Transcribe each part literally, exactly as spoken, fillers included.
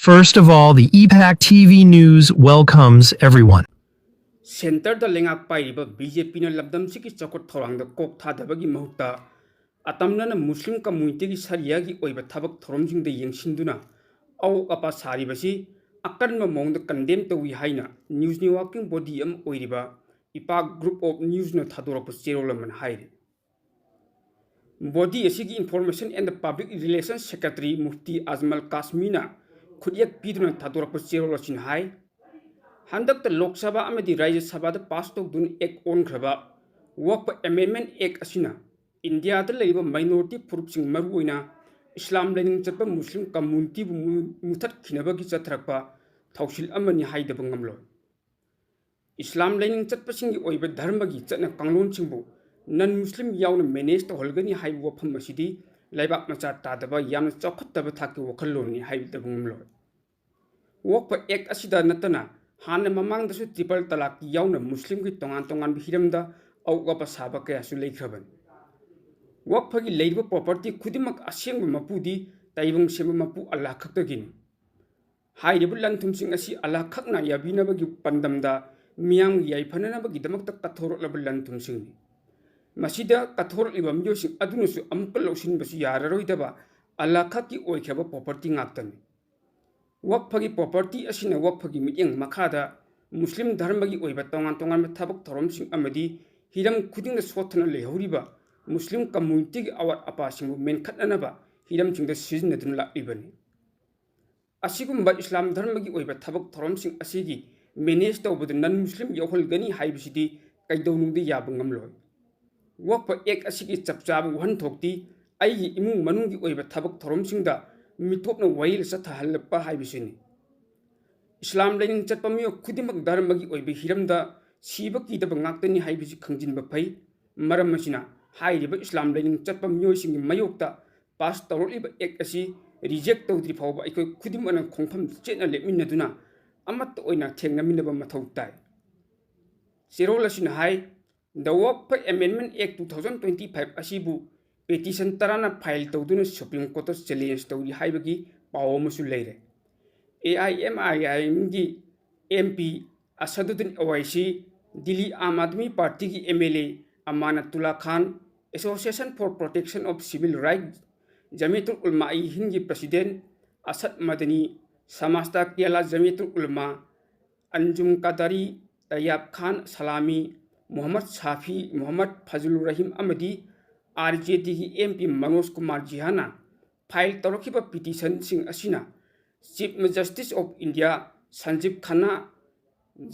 First of all, the E PAC T V News welcomes everyone. ꯁꯦꯟꯇꯔꯗ ꯂꯩꯉꯥꯛ ꯄꯥꯏꯔꯤꯕ B J ꯄꯤꯅ ꯂꯝꯗꯝꯁꯤꯒꯤ ꯆꯥꯎꯈꯠ ꯊꯧꯔꯥꯡꯗ ꯀꯣꯛ ꯊꯥꯗꯕꯒꯤ ꯃꯍꯨꯠꯇ ꯑꯇꯝꯅꯅ ꯃꯨꯁꯂꯤꯝ ꯀꯝꯃ꯭ꯌꯨꯅꯤꯇꯤꯒꯤ ꯁꯔꯤꯌꯥꯒꯤ ꯑꯣꯏꯕ ꯊꯕꯛ ꯊꯧꯔꯝꯁꯤꯡꯗ ꯌꯦꯡꯁꯤꯟꯗꯨꯅ ꯑꯋꯣꯛ ꯑꯄꯥ ꯁꯥꯔꯤꯕꯁꯤ ꯑꯀꯟꯕ ꯃꯑꯣꯡꯗ ꯀꯟꯗꯦꯝ ꯇꯧꯏ ꯍꯥꯏꯅ ꯅ꯭ꯌꯨꯁ ꯅꯦꯠꯋꯥꯔꯀꯤꯡ ꯕꯣꯗꯤ ꯑꯃ ꯑꯣꯏꯔꯤꯕ ꯏꯄꯥꯛ ꯒ꯭ꯔꯨꯞ ꯑꯣꯐ ꯅ꯭ꯌꯨꯁꯅ ꯊꯥꯗꯣꯔꯛꯄ ꯆꯦꯔꯣꯜ ꯑꯃꯅ ꯍꯥꯏꯔꯤ꯫ ꯕꯣꯗꯤ ꯑꯁꯤꯒꯤ information and public relations secretary Mufti Ajmal ꯀꯥꯁꯃꯤꯅ ꯈꯨꯠꯌꯦꯛ ꯄꯤꯗꯨꯅ ꯊꯥꯗꯣꯔꯛꯄ ꯆꯦꯔꯣꯜ ꯑꯁꯤꯅ ꯍꯥꯏ, ꯍꯟꯗꯛꯇ ꯂꯣꯛ ꯁꯚꯥ ꯑꯃꯗꯤ ꯔꯥꯖ꯭ꯌ ꯁꯚꯥꯗ ꯄꯥꯁ ꯇꯧꯗꯨꯅ ꯑꯦꯛ ꯑꯣꯟꯈ꯭ꯔꯕ ꯋꯛꯐ ꯑꯦꯃꯦꯟꯗꯃꯦꯟ ꯑꯦꯛ ꯑꯁꯤꯅ ꯏꯟꯗꯤꯌꯥꯗ ꯂꯩꯔꯤꯕ ꯃꯥꯏꯅꯣꯔꯤꯇꯤ ꯐꯨꯔꯨꯞꯁꯤꯡ, ꯃꯔꯨꯑꯣꯏꯅ ꯏꯁꯂꯥꯝ ꯂꯥꯏꯅꯤꯡ ꯆꯠꯄ ꯃꯨꯁꯂꯤꯝ ꯀꯝꯃ꯭ꯌꯨꯅꯤꯇꯤꯕꯨ ꯃꯨ-, ꯃꯨꯊꯠꯈꯤꯅꯕꯒꯤ ꯆꯠꯊꯔꯛꯄ ꯊꯧꯁꯤꯜ ꯑꯃꯅꯤ ꯍꯥꯏꯗꯕ ꯉꯝꯂꯣꯏ꯫ ꯏꯁꯂꯥꯝ ꯂꯥꯏꯅꯤꯡ ꯆꯠꯄꯁꯤꯡꯒꯤ ꯑꯣꯏꯕ ꯙꯔꯃꯒꯤ ꯆꯠꯅ ꯀꯥꯡꯂꯣꯟꯁꯤꯡꯕꯨ ꯅꯟ ꯃꯨꯁꯂꯤꯝ ꯌꯥꯎꯅ ꯃꯦꯅꯦꯖ ꯇꯧꯍꯜꯒꯅꯤ ꯍꯥꯏꯕ ꯋꯥꯐꯝ ꯑꯁꯤꯗꯤ ꯂꯩꯕꯥꯛ ꯃꯆꯥ ꯇꯥꯗꯕ, ꯌꯥꯝꯅ ꯆꯥꯎꯈꯠꯇꯕ ꯊꯥꯛꯀꯤ ꯋꯥꯈꯜꯂꯣꯟꯅꯤ ꯍꯥꯏꯗꯕ ꯉꯝꯂꯣꯏ꯫ ꯋꯛꯐ ꯑꯦꯛ ꯑꯁꯤꯗ ꯅꯠꯇꯅ ꯍꯥꯟꯅ ꯃꯃꯥꯡꯗꯁꯨ ꯇ꯭ꯔꯤꯄꯜ ꯇꯂꯥꯛꯀꯤ ꯌꯥꯎꯅ ꯃꯨꯁꯂꯤꯝꯒꯤ ꯇꯣꯉꯥꯟ ꯇꯣꯉꯥꯟꯕ ꯍꯤꯔꯝꯗ ꯑꯋꯣꯛ ꯑꯄꯥ ꯁꯥꯕ ꯀꯌꯥꯁꯨ ꯂꯩꯈ꯭ꯔꯕꯅꯤ꯫ ꯋꯛꯐꯒꯤ ꯂꯩꯔꯤꯕ ꯄ꯭ꯔꯣꯄꯔꯇꯤ ꯈꯨꯗꯤꯡꯃꯛ ꯑꯁꯦꯡꯕ ꯃꯄꯨꯗꯤ ꯇꯥꯏꯕꯪ ꯁꯦꯝꯕ ꯃꯄꯨ ꯑꯜꯂꯥꯍ ꯈꯛꯇꯒꯤꯅꯤ꯫ ꯍꯥꯏꯔꯤꯕ ꯂꯟ ꯊꯨꯝꯁꯤꯡ ꯑꯁꯤ ꯑꯜꯂꯥꯍ ꯈꯛꯅ ꯌꯥꯕꯤꯅꯕꯒꯤ ꯄꯥꯟꯗꯝꯗ ꯃꯤꯌꯥꯝꯒꯤ ꯌꯥꯏꯐꯅꯅꯕꯒꯤꯗꯃꯛꯇ ꯀꯠꯊꯣꯔꯛꯂꯕ ꯂꯟ ꯊꯨꯝꯁꯤꯡꯅꯤ꯫ ꯃꯁꯤꯗ ꯀꯠꯊꯣꯔꯛꯂꯤꯕ ꯃꯤꯑꯣꯏꯁꯤꯡ ꯑꯗꯨꯅꯁꯨ ꯑꯃꯨꯛꯀ ꯂꯧꯁꯤꯟꯕꯁꯨ ꯌꯥꯔꯔꯣꯏꯗꯕ ꯑꯜꯂꯥꯍ ꯈꯛꯀꯤ ꯑꯣꯏꯈ꯭ꯔꯕ ꯄ꯭ꯔꯣꯄꯔꯇꯤ ꯉꯥꯛꯇꯅꯤ꯫ ꯋꯛꯐꯒꯤ ꯄ꯭ꯔꯣꯄꯔꯇꯤ ꯑꯁꯤꯅ ꯋꯛꯐꯒꯤ ꯃꯤꯠꯌꯦꯡ ꯃꯈꯥꯗ ꯃꯨꯁꯂꯤꯝ ꯙꯔꯃꯒꯤ ꯑꯣꯏꯕ ꯇꯣꯉꯥꯟ ꯇꯣꯉꯥꯟꯕ ꯊꯕꯛ ꯊꯧꯔꯝꯁꯤꯡ ꯑꯃꯗꯤ ꯍꯤꯔꯝ ꯈꯨꯗꯤꯡꯗ ꯁꯣꯠꯊꯅ ꯂꯩꯍꯧꯔꯤꯕ ꯃꯨꯁꯂꯤꯝ ꯀꯝꯃ꯭ꯌꯨꯅꯤꯇꯤꯒꯤ ꯑꯋꯥꯠ ꯑꯄꯥꯁꯤꯡꯕꯨ ꯃꯦꯟꯈꯠꯅꯅꯕ ꯍꯤꯔꯝꯁꯤꯡꯗ ꯁꯤꯖꯤꯟꯅꯗꯨꯅ ꯂꯥꯛꯂꯤꯕꯅꯤ꯫ ꯑꯁꯤꯒꯨꯝꯕ ꯏꯁꯂꯥꯝ ꯙꯔꯃꯒꯤ ꯑꯣꯏꯕ ꯊꯕꯛ ꯊꯧꯔꯝꯁꯤꯡ ꯑꯁꯤꯒꯤ ꯃꯦꯅꯦꯖ ꯇꯧꯕꯗ ꯅꯟ ꯃꯨꯁꯂꯤꯝ ꯌꯥꯎꯍꯜꯒꯅꯤ ꯍꯥꯏꯕꯁꯤꯗꯤ ꯀꯩꯗꯧꯅꯨꯡꯗ ꯌꯥꯕ ꯉꯝꯂꯣꯏ꯫ ꯋꯛꯐ ꯑꯦꯛ ꯑꯁꯤꯒꯤ ꯆꯞ ꯆꯥꯕ ꯋꯥꯍꯟꯊꯣꯛꯇꯤ ꯑꯩꯒꯤ ꯏꯃꯨꯡ ꯃꯅꯨꯡꯒꯤ ꯑꯣꯏꯕ ꯊꯕꯛ ꯊꯧꯔꯝꯁꯤꯡꯗ ꯃꯤꯇꯣꯞꯅ ꯋꯥꯌꯦꯜ ꯆꯠꯊꯍꯜꯂꯛꯄ ꯍꯥꯏꯕꯁꯤꯅꯤ꯫ ꯏꯁꯂꯥꯝ ꯂꯥꯏꯅꯤꯡ ꯆꯠꯄ ꯃꯤꯑꯣꯏ ꯈꯨꯗꯤꯡꯃꯛ ꯙꯔꯃꯒꯤ ꯑꯣꯏꯕ ꯍꯤꯔꯝꯗ ꯁꯤꯕ ꯀꯤꯗꯕ ꯉꯥꯛꯇꯅꯤ ꯍꯥꯏꯕꯁꯤ ꯈꯪꯖꯤꯟꯕ ꯐꯩ꯫ ꯃꯔꯝ ꯑꯁꯤꯅ, ꯍꯥꯏꯔꯤꯕ ꯏꯁꯂꯥꯝ ꯂꯥꯏꯅꯤꯡ ꯆꯠꯄ ꯃꯤꯑꯣꯏꯁꯤꯡꯒꯤ ꯃꯥꯌꯣꯛꯇ ꯄꯥꯁ ꯇꯧꯔꯛꯂꯤꯕ ꯑꯦꯛ ꯑꯁꯤ ꯔꯤꯖꯦꯛ ꯇꯧꯗ꯭ꯔꯤ ꯐꯥꯎꯕ ꯑꯩꯈꯣꯏ ꯈꯨꯗꯤꯡꯃꯛꯅ ꯈꯣꯡꯐꯝ ꯆꯦꯠꯅ ꯂꯦꯞꯃꯤꯟꯅꯗꯨꯅ ꯑꯃꯠꯇ ꯑꯣꯏꯅ ꯊꯦꯡꯅꯃꯤꯟꯅꯕ ꯃꯊꯧ ꯇꯥꯏ꯫ ꯆꯦꯔꯣꯜ ꯑꯁꯤꯅ ꯍꯥꯏ, The Waqf Amendment Act two thousand twenty-five ꯑꯁꯤꯕꯨ ꯄꯦꯇꯤꯁꯟ ꯇꯔꯥꯅ ꯐꯥꯏꯜ ꯇꯧꯗꯨꯅ ꯁꯨꯄ꯭ꯔꯤꯝ ꯀꯣꯔꯠꯇ ꯆꯦꯂꯦꯟꯖ ꯇꯧꯔꯤ ꯍꯥꯏꯕꯒꯤ ꯄꯥꯎ ꯑꯃꯁꯨ ꯂꯩꯔꯦ꯫ ꯑꯦ ꯑꯥꯏ ꯑꯦꯝ ꯑꯥꯏ ꯑꯦꯝꯒꯤ ꯑꯦꯝ ꯄꯤ ꯑꯁꯗꯨꯗꯤꯟ ꯑꯣꯋꯥꯏꯁꯤ, ꯗꯤꯜꯂꯤ ꯑꯥꯝ ꯑꯥꯗꯃꯤ ꯄꯥꯔꯇꯤꯒꯤ M L A Amanatullah Khan, Association for Protection of Civil Rights, Jamiat Ulama i ꯍꯤꯟꯗꯒꯤ ꯄ꯭ꯔꯁꯤꯗꯦꯟ ꯑꯁꯗ ꯃꯗꯅꯤ, ꯁꯃꯥꯖꯇ ꯀꯦꯂꯥ ꯖꯃꯤꯌꯥꯇꯨꯜ ꯎꯂꯃꯥ, ꯑꯟꯖꯨꯝ ꯀꯗꯥꯔꯤ, ꯇꯌꯥꯕ ꯈꯥꯟ ꯁꯂꯥꯃꯤ, ꯃꯨꯍꯝꯃꯗ ꯁꯥꯐꯤ, ꯃꯨꯍꯝꯃꯗ ꯐꯖꯂꯨꯔ ꯔꯍꯤꯝ ꯑꯃꯗꯤ ꯑꯥꯔ ꯖꯦ ꯗꯤꯒꯤ ꯑꯦꯝ ꯄꯤ ꯃꯅꯣꯖ ꯀꯨꯃꯥꯔ ꯖꯤꯍꯥꯅ ꯐꯥꯏꯜ ꯇꯧꯔꯛꯈꯤꯕ ꯄꯤꯇꯤꯁꯟꯁꯤꯡ ꯑꯁꯤꯅ Chief Justice of India Sanjiv Khanna,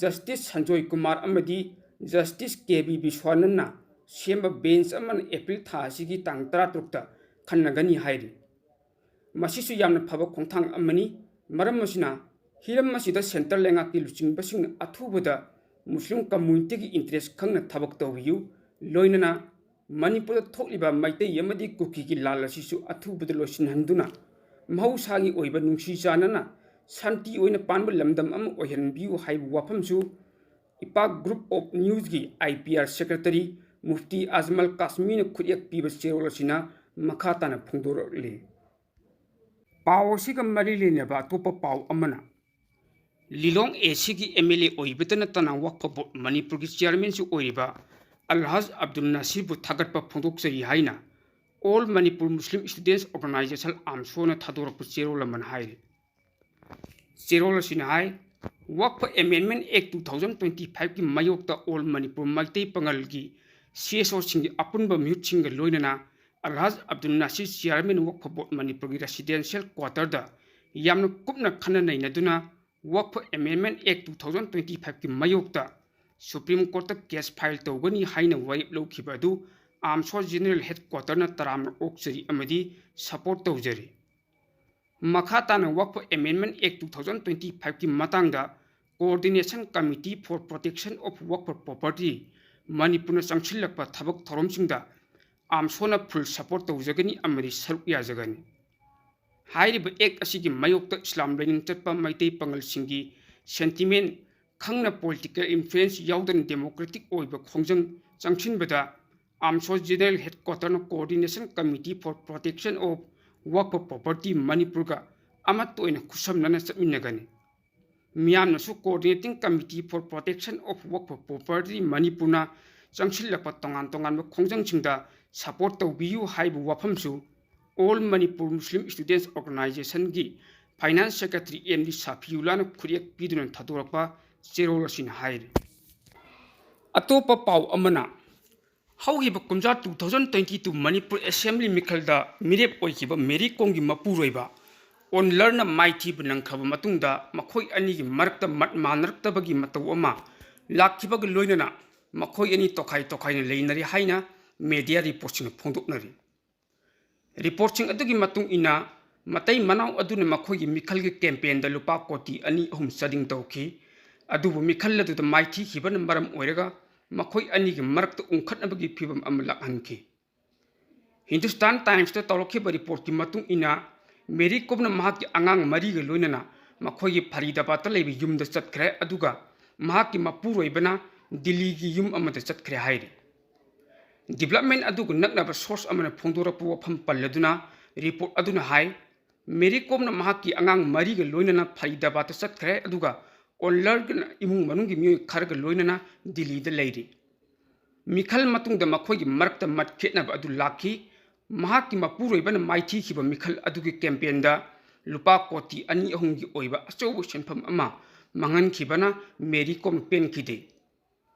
justice Sanjay Kumar ꯑꯃꯗꯤ ꯖꯁꯇꯤꯁ ꯀꯦ ꯕꯤ ꯕꯤꯁ꯭ꯋꯥꯅꯟꯅ ꯁꯦꯝꯕ ꯕꯦꯟꯆ ꯑꯃꯅ ꯑꯦꯄ꯭ꯔꯤꯜ ꯊꯥ ꯑꯁꯤꯒꯤ ꯇꯥꯡ ꯇꯔꯥꯇꯔꯨꯛꯇ ꯈꯟꯅꯒꯅꯤ ꯍꯥꯏꯔꯤ꯫ ꯃꯁꯤꯁꯨ ꯌꯥꯝꯅ ꯐꯕ ꯈꯣꯡꯊꯥꯡ ꯑꯃꯅꯤ꯫ ꯃꯔꯝ ꯑꯁꯤꯅ, ꯍꯤꯔꯝ ꯑꯁꯤꯗ ꯁꯦꯟꯇꯔ ꯂꯩꯉꯥꯛꯀꯤ ꯂꯨꯆꯤꯡꯕꯁꯤꯡꯅ ꯑꯊꯨꯕꯗ ꯃꯨꯁꯂꯤꯝ ꯀꯝꯃ꯭ꯌꯨꯅꯤꯇꯤꯒꯤ ꯏꯟꯇꯔꯦꯁ ꯈꯪꯅ ꯊꯕꯛ ꯇꯧꯕꯤꯌꯨ꯫ ꯂꯣꯏꯅꯅ ꯃꯅꯤꯄꯨꯔꯗ ꯊꯣꯛꯂꯤꯕ ꯃꯩꯇꯩ ꯑꯃꯗꯤ ꯀꯨꯀꯤꯒꯤ ꯂꯥꯜ ꯑꯁꯤꯁꯨ ꯑꯊꯨꯕꯗ ꯂꯣꯏꯁꯤꯟꯍꯟꯗꯨꯅ ꯃꯍꯧꯁꯥꯒꯤ ꯑꯣꯏꯕ ꯅꯨꯡꯁꯤ ꯆꯥꯟꯅꯅ ꯁꯥꯟꯇꯤ ꯑꯣꯏꯅ ꯄꯥꯟꯕ ꯂꯝꯗꯝ ꯑꯃ ꯑꯣꯏꯍꯟꯕꯤꯌꯨ ꯍꯥꯏꯕ ꯋꯥꯐꯝꯁꯨ ꯏꯄꯥꯛ Group of Newsꯀꯤ I P R secretary Mufti Ajmal ꯀꯥꯁꯃꯤꯅ ꯈꯨꯠꯌꯦꯛ ꯄꯤꯕ ꯆꯦꯔꯣꯜ ꯑꯁꯤꯅ ꯃꯈꯥ ꯇꯥꯅ ꯐꯣꯡꯗꯣꯔꯛꯂꯤ꯫ ꯄꯥꯎ ꯑꯁꯤꯒ ꯃꯔꯤ ꯂꯩꯅꯕ ꯑꯇꯣꯞꯄ ꯄꯥꯎ ꯑꯃꯅ, ꯂꯤꯂꯣꯡ ꯑꯦ ꯁꯤꯒꯤ ꯑꯦꯝ ꯑꯦꯜ ꯑꯦ ꯑꯣꯏꯕꯇ ꯅꯠꯇꯅ ꯋꯛꯐ ꯕꯣꯔꯗ ꯃꯅꯤꯄꯨꯔꯒꯤ ꯆꯤꯌꯥꯔꯃꯦꯟꯁꯨ ꯑꯣꯏꯔꯤꯕ ꯑꯜꯍꯥꯖ ꯑꯕꯗꯨꯜ ꯅꯥꯁꯤꯔꯕꯨ ꯊꯥꯒꯠꯄ ꯐꯣꯡꯗꯣꯛꯆꯔꯤ ꯍꯥꯏꯅ All Manipur Muslim Students Organisation, ꯑꯥꯝꯁꯣꯅ ꯊꯥꯗꯣꯔꯛꯄ ꯆꯦꯔꯣꯜ ꯑꯃꯅ ꯍꯥꯏꯔꯤ꯫ ꯆꯦꯔꯣꯜ ꯑꯁꯤꯅ ꯍꯥꯏ, ꯋꯛꯐ ꯑꯦꯃꯦꯟꯗꯃꯦꯟ ꯑꯦꯛ two thousand twenty fiveꯀꯤ ꯃꯥꯌꯣꯛꯇ all Manipur Meitei ꯄꯥꯉꯜꯒꯤ C S ꯑꯣꯁꯤꯡꯒꯤ ꯑꯄꯨꯟꯕ ꯃꯤꯍꯨꯠꯁꯤꯡꯒ ꯂꯣꯏꯅꯅ ꯑꯜꯍꯥꯖ ꯑꯕꯗꯨꯜ ꯅꯥꯁꯤꯔ, ꯆꯤꯌꯥꯔꯃꯦꯟ ꯋꯛꯐ ꯕꯣꯔꯗ ꯃꯅꯤꯄꯨꯔꯒꯤ ꯔꯦꯁꯤꯗꯦꯟꯁꯤꯌꯦꯜ ꯀ꯭ꯋꯥꯇꯔꯗ ꯌꯥꯝꯅ ꯀꯨꯞꯅ ꯈꯟꯅ ꯅꯩꯅꯗꯨꯅ ꯋꯛꯐ ꯑꯦꯃꯦꯟꯗꯃꯦꯟ ꯑꯦꯛ two thousand twenty fiveꯀꯤ ꯃꯥꯌꯣꯛꯇ ꯁꯨꯄ꯭ꯔꯤꯝ ꯀꯣꯔꯠꯇ ꯀꯦꯁ ꯐꯥꯏꯜ ꯇꯧꯒꯅꯤ ꯍꯥꯏꯅ ꯋꯥꯔꯦꯞ ꯂꯧꯈꯤꯕ ꯑꯗꯨ ꯑꯥꯝꯁꯣ ꯖꯦꯅꯔꯦꯜ ꯍꯦꯗꯀ꯭ꯋꯥꯇꯔꯅ ꯇꯔꯥꯝꯅ ꯑꯣꯛꯆꯔꯤ ꯑꯃꯗꯤ ꯁꯄꯣꯔꯠ ꯇꯧꯖꯔꯤ꯫ ꯃꯈꯥ ꯇꯥꯅ ꯋꯛꯐ ꯑꯦꯃꯦꯟꯗꯃꯦꯟ ꯑꯦꯛ two thousand twenty fiveꯀꯤ ꯃꯇꯥꯡꯗ Coordination Committee for Protection of Waqf Property ꯃꯅꯤꯄꯨꯔꯅ ꯆꯪꯁꯤꯜꯂꯛꯄ ꯊꯕꯛ ꯊꯧꯔꯝꯁꯤꯡꯗ ꯑꯥꯝꯁꯣꯅ ꯐꯨꯜ ꯁꯄꯣꯔꯠ ꯇꯧꯖꯒꯅꯤ ꯑꯃꯗꯤ ꯁꯔꯨꯛ ꯌꯥꯖꯒꯅꯤ꯫ ꯍꯥꯏꯔꯤꯕ ꯑꯦꯛ ꯑꯁꯤꯒꯤ ꯃꯥꯌꯣꯛꯇ ꯏꯁꯂꯥꯝ ꯂꯥꯏꯅꯤꯡ ꯆꯠꯄ ꯃꯩꯇꯩ ꯄꯥꯉꯜꯁꯤꯡꯒꯤ ꯁꯦꯟꯇꯤꯃꯦꯟ ꯈꯪꯅ ꯄꯣꯂꯤꯇꯤꯀꯦꯜ ꯏꯟꯐ꯭ꯂꯨꯌꯦꯟꯁ ꯌꯥꯎꯗꯅ ꯗꯦꯃꯣꯀ꯭ꯔꯦꯇꯤꯛ ꯑꯣꯏꯕ ꯈꯣꯡꯖꯪ ꯆꯪꯁꯤꯟꯕꯗ ꯑꯥꯝꯁꯣ general ꯍꯦꯗꯀ꯭ꯋꯥꯇꯔꯅ Coordination Committee for Protection of Waqf Property ꯃꯅꯤꯄꯨꯔꯒ ꯑꯃꯠꯇ ꯑꯣꯏꯅ ꯈꯨꯠꯁꯝꯅꯅ ꯆꯠꯃꯤꯟꯅꯒꯅꯤ꯫ ꯃꯤꯌꯥꯝꯅꯁꯨ Coordinating Committee for Protection of Work for Property ꯃꯅꯤꯄꯨꯔꯅ ꯆꯪꯁꯤꯜꯂꯛꯄ ꯇꯣꯉꯥꯟ ꯇꯣꯉꯥꯟꯕ ꯈꯣꯡꯖꯪꯁꯤꯡꯗ support ꯇꯧꯕꯤꯌꯨ ꯍꯥꯏꯕ ꯋꯥꯐꯝꯁꯨ All Manipur Muslim Students Organizationꯒꯤ Finance Secretary ꯑꯦꯝ ꯗꯤ ꯁꯥꯐꯤꯎꯜꯂꯥꯅ ꯈꯨꯠꯌꯦꯛ ꯄꯤꯗꯨꯅ ꯊꯥꯗꯣꯔꯛꯄ ꯆꯦꯔꯣꯜ ꯑꯁꯤꯅ ꯍꯥꯏꯔꯤ꯫ ꯑꯇꯣꯞꯄ ꯄꯥꯎ ꯑꯃꯅ, ꯍꯧꯈꯤꯕ ꯀꯨꯝꯖꯥ two thousand twenty two Manipur Assembly ꯃꯤꯈꯜꯗ ꯃꯤꯔꯦꯞ ꯑꯣꯏꯈꯤꯕ ꯃꯦꯔꯤ ꯀꯣꯝꯒꯤ ꯃꯄꯨꯔꯣꯏꯕ ꯑꯣꯟꯂꯔꯅ ꯃꯥꯏꯊꯤꯕ ꯅꯪꯈ꯭ꯔꯕ ꯃꯇꯨꯡꯗ ꯃꯈꯣꯏ ꯑꯅꯤꯒꯤ ꯃꯔꯛꯇ ꯃꯠ ꯃꯥꯟꯅꯔꯛꯇꯕꯒꯤ ꯃꯇꯧ ꯑꯃ ꯂꯥꯛꯈꯤꯕꯒ ꯂꯣꯏꯅꯅ ꯃꯈꯣꯏ ꯑꯅꯤ ꯇꯣꯈꯥꯏ ꯇꯣꯈꯥꯏꯅ ꯂꯩꯅꯔꯤ ꯍꯥꯏꯅ media reportꯁꯤꯡꯅ ꯐꯣꯡꯗꯣꯛꯅꯔꯤ꯫ Reportꯁꯤꯡ ꯑꯗꯨꯒꯤ ꯃꯇꯨꯡ ꯏꯟꯅ, ꯃꯇꯩ ꯃꯅꯥꯎ ꯑꯗꯨꯅ ꯃꯈꯣꯏꯒꯤ ꯃꯤꯈꯜꯒꯤ campaignꯗ ꯂꯨꯄꯥ ꯀꯣꯇꯤ ꯑꯅꯤ ꯑꯍꯨꯝ ꯆꯥꯗꯤꯡ ꯇꯧꯈꯤ꯫ ꯑꯗꯨꯕꯨ ꯃꯤꯈꯜ ꯑꯗꯨꯗ ꯃꯥꯏꯊꯤꯈꯤꯕꯅ ꯃꯔꯝ ꯑꯣꯏꯔꯒ ꯃꯈꯣꯏ ꯑꯅꯤꯒꯤ ꯃꯔꯛꯇ ꯎꯪꯈꯠꯅꯕꯒꯤ ꯐꯤꯚꯝ ꯑꯃ ꯂꯥꯛꯍꯟꯈꯤ꯫ Hindustan Timesꯇ ꯇꯧꯔꯛꯈꯤꯕ reportꯀꯤ ꯃꯇꯨꯡ ꯏꯟꯅ, ꯃꯦꯔꯤ ꯀꯣꯝꯅ ꯃꯍꯥꯛꯀꯤ ꯑꯉꯥꯡ ꯃꯔꯤꯒ ꯂꯣꯏꯅꯅ ꯃꯈꯣꯏꯒꯤ ꯐꯔꯤꯗꯕꯥꯗꯇ ꯂꯩꯕ ꯌꯨꯝꯗ ꯆꯠꯈ꯭ꯔꯦ, ꯑꯗꯨꯒ ꯃꯍꯥꯛꯀꯤ ꯃꯄꯨꯔꯣꯏꯕꯅ ꯗꯤꯜꯂꯤꯒꯤ ꯌꯨꯝ ꯑꯃꯗ ꯆꯠꯈ꯭ꯔꯦ ꯍꯥꯏꯔꯤ꯫ Development ꯑꯗꯨꯒ ꯅꯛꯅꯕ source ꯑꯃꯅ ꯐꯣꯡꯗꯣꯔꯛꯄ ꯋꯥꯐꯝ ꯄꯜꯂꯗꯨꯅ report ꯑꯗꯨꯅ ꯍꯥꯏ, ꯃꯦꯔꯤ ꯀꯣꯝꯅ ꯃꯍꯥꯛꯀꯤ ꯑꯉꯥꯡ ꯃꯔꯤꯒ ꯂꯣꯏꯅꯅ ꯐꯔꯤꯗꯕꯥꯗꯇ ꯆꯠꯈ꯭ꯔꯦ, ꯑꯗꯨꯒ ꯑꯣꯟꯂꯔꯒꯅ ꯏꯃꯨꯡ ꯃꯅꯨꯡꯒꯤ ꯃꯤꯑꯣꯏ ꯈꯔꯒ ꯂꯣꯏꯅꯅ ꯗꯤꯜꯂꯤꯗ ꯂꯩꯔꯤ꯫ ꯃꯤꯈꯜ ꯃꯇꯨꯡꯗ ꯃꯈꯣꯏꯒꯤ ꯃꯔꯛꯇ ꯃꯠ ꯈꯦꯠꯅꯕ ꯑꯗꯨ ꯂꯥꯛꯈꯤ꯫ ꯃꯍꯥꯛꯀꯤ ꯃꯄꯨꯔꯣꯏꯕꯅ ꯃꯥꯏꯊꯤꯈꯤꯕ ꯃꯤꯈꯜ ꯑꯗꯨꯒꯤ campaignꯗ ꯂꯨꯄꯥ ꯀꯣꯇꯤ ꯑꯅꯤ ꯑꯍꯨꯝꯒꯤ ꯑꯣꯏꯕ ꯑꯆꯧꯕ ꯁꯦꯟꯐꯝ ꯑꯃ ꯃꯥꯡꯍꯟꯈꯤꯕꯅ ꯃꯦꯔꯤ ꯀꯣꯝ ꯄꯦꯟꯈꯤꯗꯦ꯫